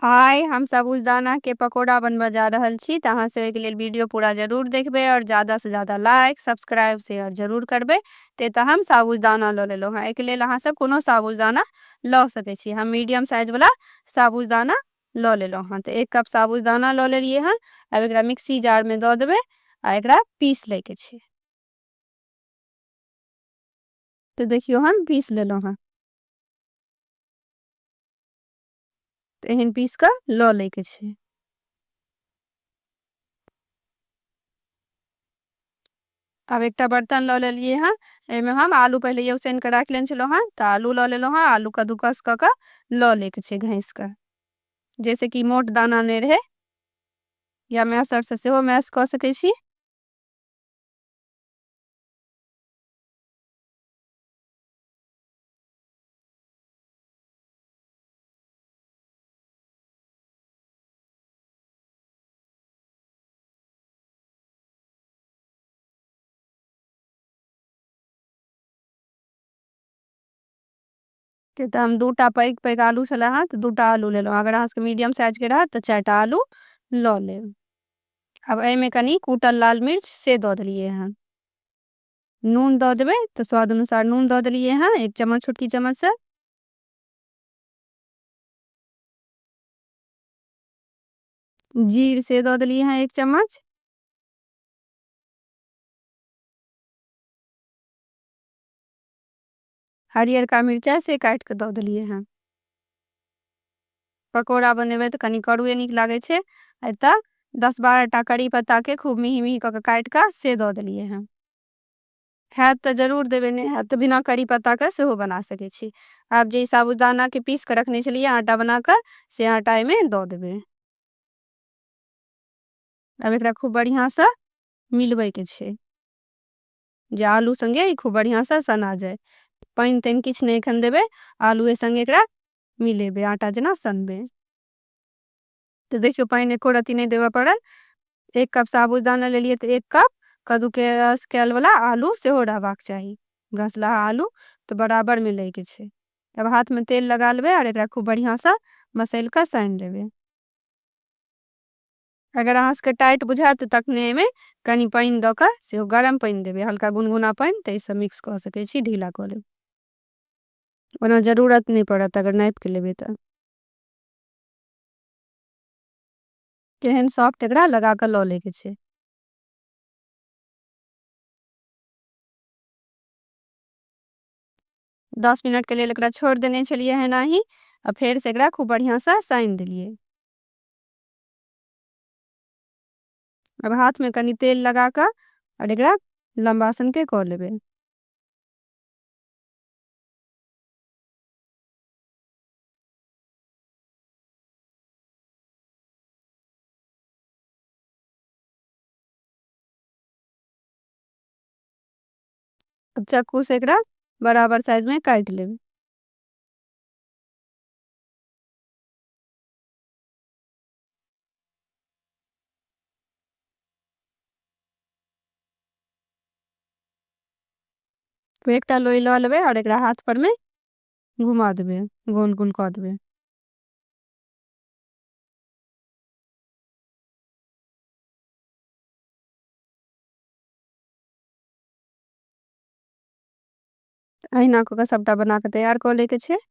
आइ हम साबूदाना के पकौड़ा बनबऽ जा रहल छी, त अहाँ सब एहिके लेल वीडियो पूरा जरूर देखबै और ज्यादा से ज्यादा लाइक, सब्सक्राइब, शेयर जरूर करबै। ते तऽ हम साबूदाना लऽ लेलहुँ हँ। एहिके लेल अहाँ सब कोनो साबूदाना लऽ सकै छी। हम मीडियम साइज वाला साबूदाना लऽ लेलहुँ हँ। तऽ 1 कप साबूदाना लऽ लेलियै हँ। आब एकरा मिक्सी जार में दऽ देबै आ एकरा पीस लैके छै। तऽ देखियौ हम पीस लेलहुँ हँ। तऽ एहन पीस कऽ लऽ लैके छै। आब एकटा बर्तन लऽ लेलियै हँ। एहिमे हम आलू पहिले उसन कऽ राखि लेने छलहुँ हँ, तऽ आलू लऽ लेलहुँ हँ। आलू कद्दूकस कऽ कऽ लऽ लैके छै घैस कऽ, जैसे कि मोट दाना नहि रहै, या मैसर से सेहो मैश कऽ सकै छी। तऽ हम 2टा पैघ पैघ आलू छलै हँ, तऽ 2टा आलू लेलहुँ। अगर अहाँ सबके मीडियम साइज के रहत तऽ 4टा आलू लऽ लेब। आब एहिमे कनि कूटल लाल मिर्च से दऽ देलियै हँ। नून दऽ देबै, तऽ स्वाद अनुसार नून दऽ देलियै हँ, 1 चम्मच छोटकी चम्मच से। जीर से दऽ देलियै हँ 1 चम्मच। हरियरका मिरचाइ से काटि कऽ दऽ देलियै हँ। पकौड़ा बनेबै तऽ कनि करुए नीक लागै छै। एतऽ 10-12टा करी पत्ता के खूब मेही मेही कऽ कऽ काटि कऽ से दऽ देलियै हँ। हैत तऽ जरूर देबै, नहि हैत तऽ बिना करी पत्ता के सेहो बना सकै छी। आब जे साबूदाना के पीस कऽ रखने छलियै आटा बना कऽ, से आटा एहिमे दऽ देबै। आब एकरा खूब बढ़िआँ सँ मिलबै के छै, जे आलू संगे ई खूब बढ़िआँ सँ सना जाय। पानि तानि किछु नहि एखन देबै, आलूए संगे एकरा मिलेबै, आटा जेना सनबै। तऽ देखियौ पानि एको रत्ती नहि देबऽ पड़ल। 1 कप साबूदाना लेलियै तऽ 1 कप कद्दूकस कयल वाला आलू सेहो रहबाक चाही। घसलाहा आलू तऽ बराबर में लैके छै। आब हाथ में तेल लगा लेबै और एकरा खूब बढ़िआँ सँ मसैल कऽ सानि लेबै। अगर अहाँ सबके टाइट बुझायत तऽ तखने एहिमे कनि पानि दऽ कऽ, सेहो गरम पानि देबै, हल्का गुनगुना पानि, ताहिसँ मिक्स कऽ सकै छी, ढीला कऽ लेब। ओना जरूरत नहि पड़त अगर नापि कऽ लेबै तऽ। केहन सॉफ्ट एकरा लगा कऽ लऽ लैके छै। 10 मिनट के लेल एकरा छोड़ि देने छलियै हँ एनाही, आ फेर से एकरा खूब बढ़िआँ सँ सानि देलियै। आब हाथ में कनि तेल लगा कऽ और एकरा लम्बा सन के कऽ लेबै। अब चाकू से एकरा बराबर साइज में काटि लेबै। एकटा लोई लऽ लेबै और एकरा हाथ पर में घुमा देबै, गोल गोल कऽ देबै। अहिना कऽ कऽ सबटा बना कऽ तैयार कऽ लैके छै।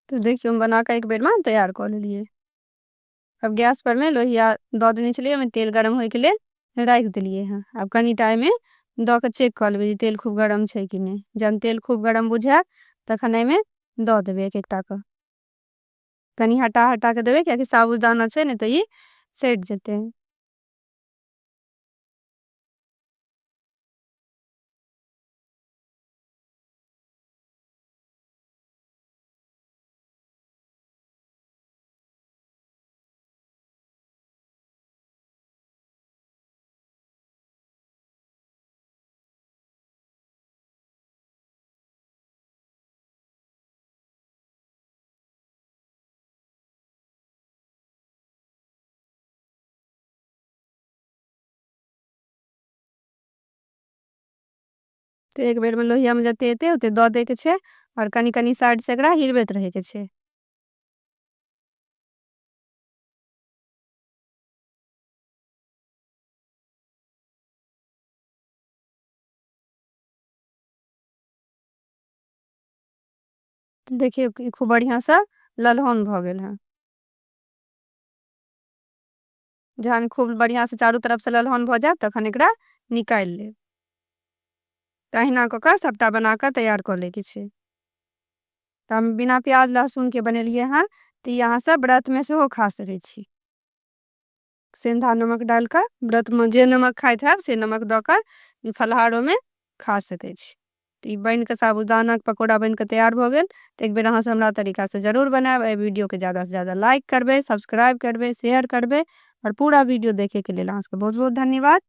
तऽ देखियौ हम बना कऽ एक बेर में तैयार कऽ लेलियै। अब गैस पर में लोहिया दऽ देने छलियै, ओहिमे तेल गरम होइके लेल राखि देलियै हँ। आब कनि टाइम में दऽ कऽ चेक कऽ लेबै जे तेल खूब गरम छै कि नहि। जहन तेल खूब गरम बुझायत तखन एहिमे दऽ देबै एक एकटा कऽ। कनि हटा हटा कऽ देबै, कियाकि साबूदाना छै ने, तऽ ई सटि जेतै। तऽ एक बेरमे लोहियामे जते एतै ओते दऽ दैके छै आओर कनि कनि साइडसँ एकरा हिलबैत रहैके छै। देखियौ खूब बढ़िआँसँ ललहन भऽ गेल हँ। जहन खूब बढ़िआँसँ चारू तरफसँ ललहन भऽ जायत तखन एकरा निकालि लेब। तऽ अहिना कऽ कऽ सभटा बना कऽ तैयार कऽ लैके छै। तऽ हम बिना प्याज लहसुनके बनेलियै हँ, तऽ ई अहाँ सब व्रतमे सेहो खा सकै छी। सेन्धा नमक डालि कऽ व्रतमे जे नमक खाइत हैब से नमक दऽ कऽ फलाहारोमे खा सकै छी। तऽ ई बनि कऽ साबूदानाके पकौड़ा बनि कऽ तैयार भऽ गेल। तऽ एक बेर अहाँ सब हमरा तरीकासँ जरूर बनायब। एहि वीडियोके ज्यादासँ ज्यादा लाइक करबै, सब्सक्राइब करबै, शेयर करबै आओर पूरा वीडियो देखैके लेल अहाँ सबके बहुत बहुत धन्यवाद।